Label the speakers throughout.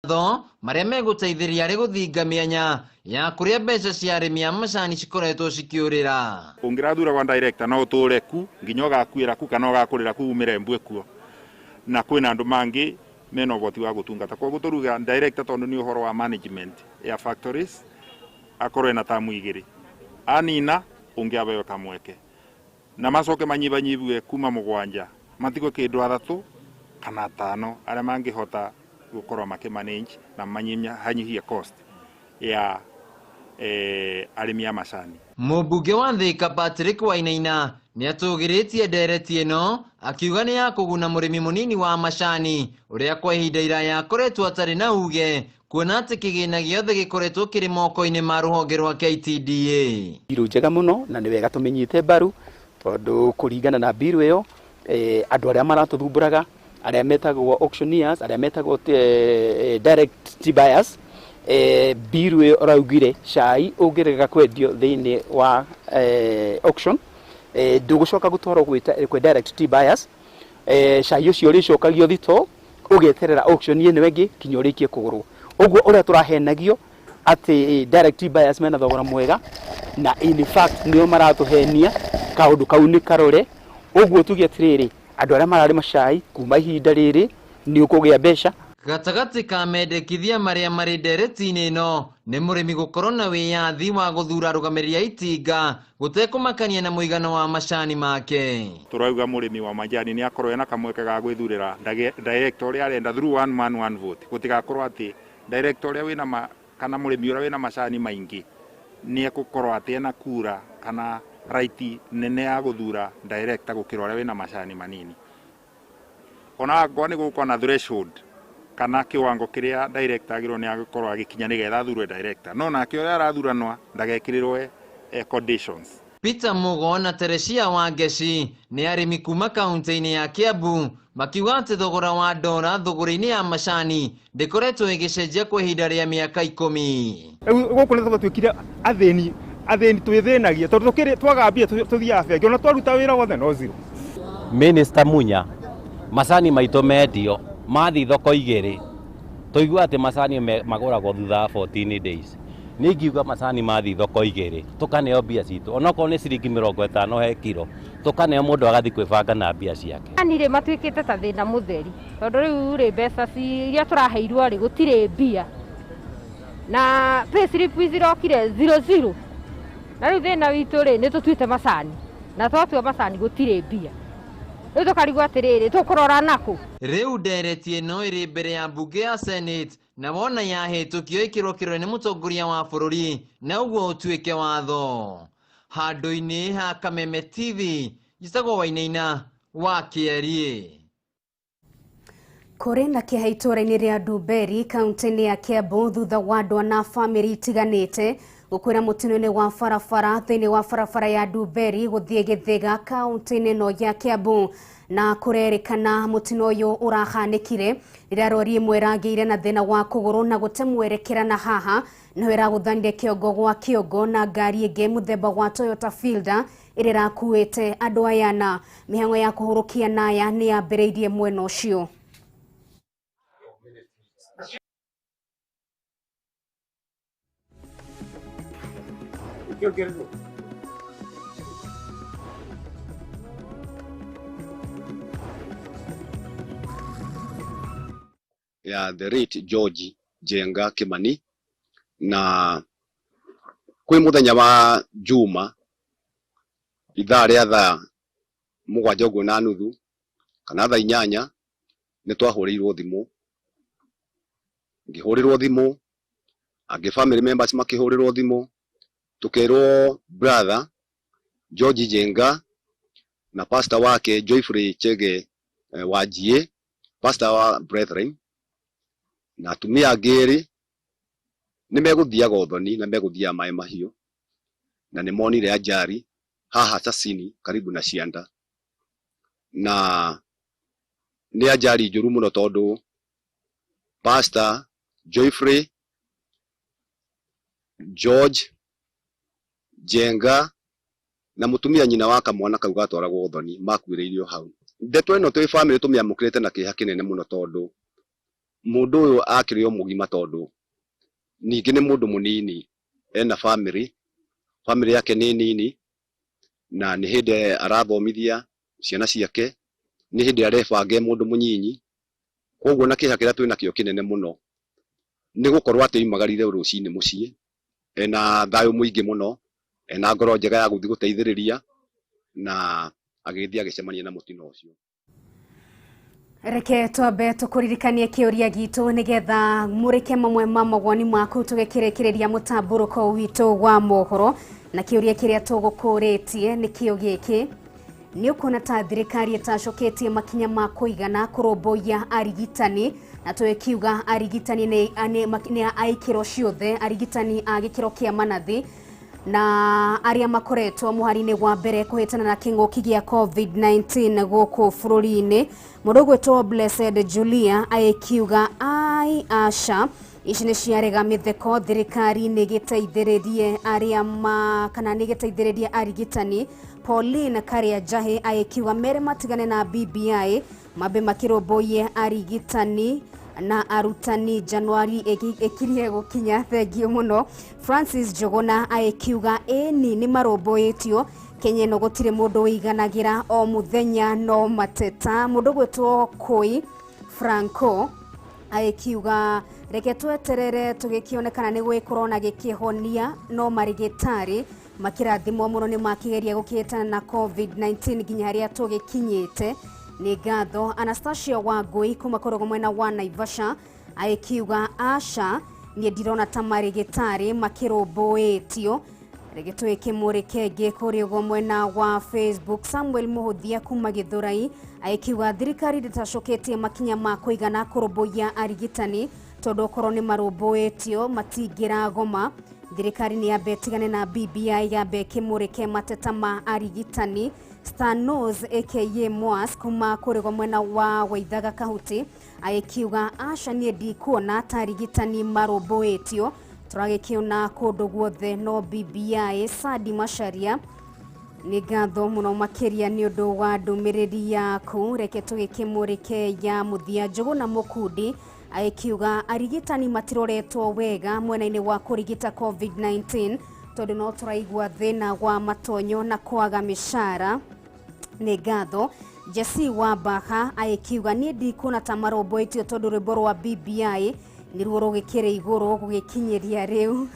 Speaker 1: mawatho marĩa megũteithĩrĩria harĩ gũthinga mĩanya ya kũrĩa mbeca cia arĩmi a macani cikoretwo cikĩũrĩra.
Speaker 2: Ũngĩrathura director no ũtũre ku nginya ũgakuĩra ku kana ũgakũrĩra ku umĩre mbue kuo, na kwĩna andũ mangĩ mena ũhoti wa gũtungata. Koguo tũruga director tondũ nĩ ũhoro wa management ya factories akorwo ena tamu igĩrĩ, anina ũngĩ abewe kamweke, na macoke manyibanyibue kuma 7 matigwe kĩndũ 3 kana 5 arĩa mangĩhota gũkorwo makĩmanage na manyihanyihie cost ya arĩmi a macani.
Speaker 1: Mũmbunge wa Thika Patrick Wainaina nĩatũgĩrĩtie ndereti ĩno akiuga nĩ ya kũguna mũrĩmi mũnini wa macani ũrĩa kwa ihinda iraya akoretwo atarĩ na uge, kuona atĩ kĩgĩna gĩothe gĩkoretwo kĩrĩ moko-inĩ ma rũhonge rwa KTDA.
Speaker 3: Mbiru njega mũno na nĩ wega tũmĩnyite mbaru tondũ kũringana na mbiru ĩyo, andũ arĩa maratũthumbũraga, arĩa metagwo auctioneers, arĩa metagwo direct tea buyers, mbiru ĩyo ũraugire cai ũngĩrega kwendio thĩinĩ wa auction, ndũgũcoka gũtwarwo kwĩ direct tea buyers, cai ũcio ũrĩcokagio thito ũgeterera auction ĩno ĩngĩ kinya ũrĩkie kũgũrwo. Ũguo ũrĩa tũrahenagio atĩ direct tea buyers mena thogora mwega, na in fact nĩo maratũhenia, kaũndũ kau nĩ karore. Ũguo tuge atĩrĩrĩ, andũ arĩa mararĩma cai kuma ihinda rĩrĩ nĩ ũkũgĩa mbeca.
Speaker 1: Gatagatĩ ka mendekithia marĩa marĩ ndereti-inĩ ĩno nĩ mũrĩmi gũkorwo na wĩyathi wa gũthura arũgamĩrĩri a itinga gũtekũmakania na mũigana wa macani make.
Speaker 2: Tũrauga mũrĩmi wa majani nĩ akorwo ena kamweke ga gwĩthurĩra director ũrĩa arenda through one man one vote. Gũtigakorwo atĩ director ũrĩa wĩna kana mũrĩmi ũrĩa wĩna macani maingĩ nĩ egũkorwo atĩ ena kura kana right nene ya gũthura director gũkĩra ũrĩa wĩna macani manini. Ona angorwo nĩ gũgũkorwo na threshold kana kiwango kĩrĩa director agĩrĩirwo nĩ agĩkorwo agĩkinya nĩgetha athurwe director, no nake ũrĩa arathuranwa ndagekĩrĩrwe conditions.
Speaker 1: Peter Mugo na Teresia Wangeci nĩ arĩmi kuma kaunti-inĩ ya Kiambu makiuga atĩ thogora wa ndora thũgũrĩ-inĩ ya macani ndĩkoretwo ĩgĩcenjia kwa ihinda rĩa mĩaka 10.
Speaker 4: Rĩu gũkũ nĩ twatuĩkire athĩni, athĩni twĩthĩnagia tondũ twaga mbia tũthiaga bengi, ona twaruta wĩra wothe no zero.
Speaker 5: Minister Munya, macani maitũ mendio mathiĩ thoko igĩrĩ, tũigua atĩ macani magũragwo thutha wa 14 days. Niĩ ingiuga macani mathiĩ thoko igĩrĩ, tũkaneo mbia citũ, onokorwo nĩ ciringi 50 he kiro, tũkaneo mũndũ agathiĩ kwĩbanga na mbia ciake.
Speaker 6: Macani rĩ matuĩkĩte ta thĩna mũtheri, tondũ rĩu rĩ mbeca iria tũraheirwo rĩ gũtirĩ mbia, na payslip cirokire zero zero, na rĩu thĩna witũ rĩ nĩ tũtuĩte macani, na twatua macani gũtirĩ mbia. Rĩu tũkarigwo atĩrĩrĩ, tũkũrora nakũ?
Speaker 1: Rĩu ndereti ĩno ĩrĩ mbere ya mbunge ya Senate na wona yahĩtũkio ĩkĩrwo kĩrore nĩ mũtongoria wa bũrũri na ũguo ũtuĩke watho. Handũ-inĩ ha Kameme TV, njĩtagwo Wainaina wa Kĩeriĩ.
Speaker 7: Kũrĩ na kĩeha itũũra-inĩ rĩa Ndumberi kaunti-inĩ ya Kiambu thutha wa andũ ana bamĩrĩ itiganĩte gũkuĩra mũtino-inĩ wa barabara thĩinĩ wa barabara ya Ndumberi gũthiĩ Gĩthĩga kaunti-inĩ ĩno ya Kiambu, na kũrerĩkana mũtino ũyũ ũrahanĩkire rĩrĩa rori ĩmwe ĩragĩire na thĩna wa kũgũrũ na gũte mwerekera na haha no ĩragũthanire kĩongo gwa kĩongo na ngari ĩngĩ mũthemba wa Toyota Fielder ĩrĩa ĩrakuĩte andũ aya na mĩhang'o ya kũhũrũkia naya nĩ yambĩrĩirie mwena ũcio.
Speaker 8: Ya the late George Njenga Kimani, na kwĩ mũthenya wa Juma ithaa rĩa thaa mũgwanja ũguo na nuthu kana thaa inyanya nĩ twahũrĩirwo thimũ. Ngĩhũrĩrwo thimũ, angĩ family members makĩhũrĩrwo thimũ, tũkĩrwo brother George Njenga na pastor wake Joyfrey Chege wa GA, pastor wa Brethren, na atumia angĩ erĩ nĩ megũthiaga ũthoni na megũthiaga maĩ mahiũ, na nĩ monire ajali haha Sasini karibu na Cianda, na nĩ ajali njũru mũno tondũ Pastor Joyfrey George Njenga na mũtumia nyina wa kamwana kau gatwaragwo ũthoni makuĩrĩirio hau. Ndeto ĩno twĩ family tũmĩamũkĩrĩte na kĩeha kĩnene mũno tondũ Mundu uyu akiri o mugima tondu ningi ni mundu munini ena family, family yake ni nini na ni hindi arathomithia ciana ciake, ni hindi arebanga mundu munyinyi. Koguo na kiha kiria twina kio kinene muno ni gukorwo ati imagarire rucini mucii ena thayo muingi muno, ena ngoro njega ya guthi guteithiriria na agithia agicemania na mutino ucio.
Speaker 7: Reke twambe tukuririkanie kiuria gitu nigetha murike mamwe ma mawoni maku tugikirikiria mutamburuko witu wa mohoro. Na kiuria kiria tugukuritie ni kio giki: ni ukuona ta thirikari itacoketie makinya ma kuigana kurumbuiya arigitani? Na twikiuga arigitani ni a ikiro ciothe, arigitani a gikiro kia manathi na aria makoretwo muhari-inĩ wa mbere kuhĩtana na kĩng'ũki gĩa COVID-19 gũkũ bũrũri-inĩ. Mũndũ ũgwĩtwo Blessed Julia agĩkiuga ai aca, ici nĩ ciarega mĩtheko, thirikari nĩ gĩteithĩrĩrie aria ma kana nĩ gĩteithĩrĩrie arigitani. Pauline Karia Njahi agĩkiuga mere matigane na BBI mambe makĩrũmbũiye arigitani na arutani Januari ikirie gukinya. Thengiũ muno. Francis Njuguna agĩkiuga ĩni nĩ marũmbũĩtio, Kenya ĩno gũtirĩ mũndũ ũiganagira o mũthenya no mateta. Mũndũ ũgwĩtwo Koi Franco agĩkiuga reke tweterere tũgĩkĩone kana nĩ gwĩkorwo na gĩkĩhonia, no marigitari makĩrathimwo mũno nĩ makĩgeria gũkĩhĩtana na COVID-19 nginya harĩa tũgĩkinyĩte. Nĩ ngatho. Anastasia Wangui kuma kũrũgũ mwena wa Naivasha agĩkiuga aca, niĩ ndirona ta marigitari makĩrũmbũĩtio. Reke twĩkĩmũrĩke ngĩ kũrĩa ũguo mwena wa Facebook. Samuel Mũhũthia kuma Gĩthũrai agĩkiuga thirikari ndĩtacoketie makinya ma kũigana kũrũmbũiya arigitani, tondũ okorwo nĩ marũmbũĩtio matingĩragoma. Thirikari nĩ yambe ĩtigane na BBI, yambe ĩkĩmũrĩke mateta ma arigitani. Stanos aka Moas kuma kũrĩgwo mwena wa Waithaga Kahuti agĩkiuga aca, niĩ ndikuona ta arigitani marũmbũĩtio, tũragĩkĩona kũndũ guothe no BBI. Sadi Macharia, nĩ ngatho mũno makĩria nĩ ũndũ wa ndũmĩrĩri yaku. Reke tũgĩkĩmũrĩke ya mũthia. Njũgũna Mũkundi agĩkiuga arigitani matiroretwo wega mwena-inĩ wa kũrigita COVID-19, tondũ no tũraigua thĩna wa matonyo na kwaga mĩcara. Nĩ ngatho. Jesse wa Baha agĩkiuga niĩ ndikuona ta marũmbũĩtio, tondũ rwĩmbo rwa BBI nĩruo rũgĩkĩrĩ igũrũ gũgĩkinyĩria rĩu.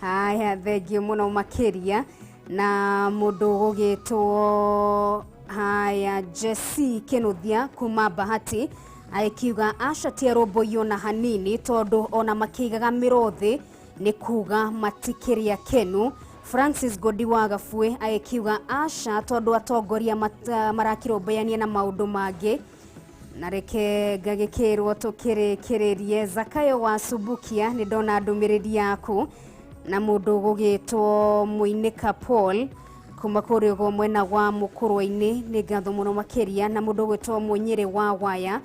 Speaker 7: Haya, thengiũ mũno makĩria. Na mũndũ gũgĩtwo haya Jesse Kĩnuthia kuma Bahati agĩkiuga aca, ti arũmbũiyo na hanini, tondũ ona makĩigaga mĩro thĩ nĩ kuga matikĩrĩa kenu. Francis Godi wa Gabue agĩkiuga aca, tondũ atongoria marakĩrũmbũyania na maũndũ mangĩ. Na reke ngagĩkĩrwo tũkĩrĩkĩrĩrie. Zakayo wa Subukia, nĩ ndona ndũmĩrĩri yaku. Na mũndũ gũgĩtwo Mũinĩka Paul kuma kũrĩa ũguo mwena wa Mũkũrwe-inĩ, nĩ ngatho mũno makĩria. Na mũndũ ũgwĩtwo Mũnyĩrĩ wa Waya,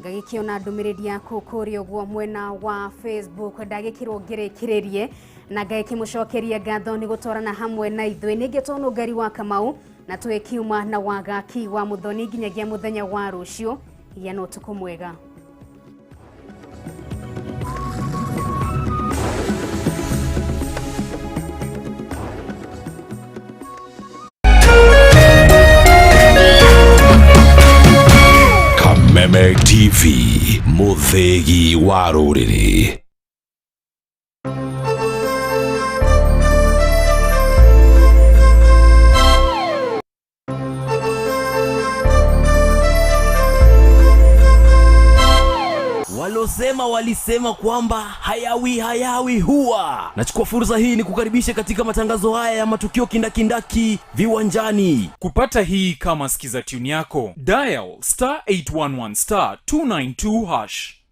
Speaker 7: ngagĩkĩona ndũmĩrĩri yaku kũrĩa ũguo mwena wa Facebook. Ndagĩkĩrwo ngĩrĩkĩrĩrie na ngagĩkĩmũcokeria ngatho nĩ gũtwarana hamwe na ithuĩ. Nĩngĩtwo Nũngari wa Kamau na twĩkiuma na Wagaki wa Mũthoni nginyagia mũthenya wa rũciũ. Gĩa na ũtukũ mwega.
Speaker 9: Kameme TV, mũthĩgi wa rũrĩrĩ.
Speaker 10: Walosema walisema kwamba hayawi hayawi huwa. Nachukua fursa hii ni kukaribisha katika matangazo haya ya matukio kindakindaki viwanjani.
Speaker 11: Kupata hii kama sikiza tune yako, dial star 811 star 292 hash.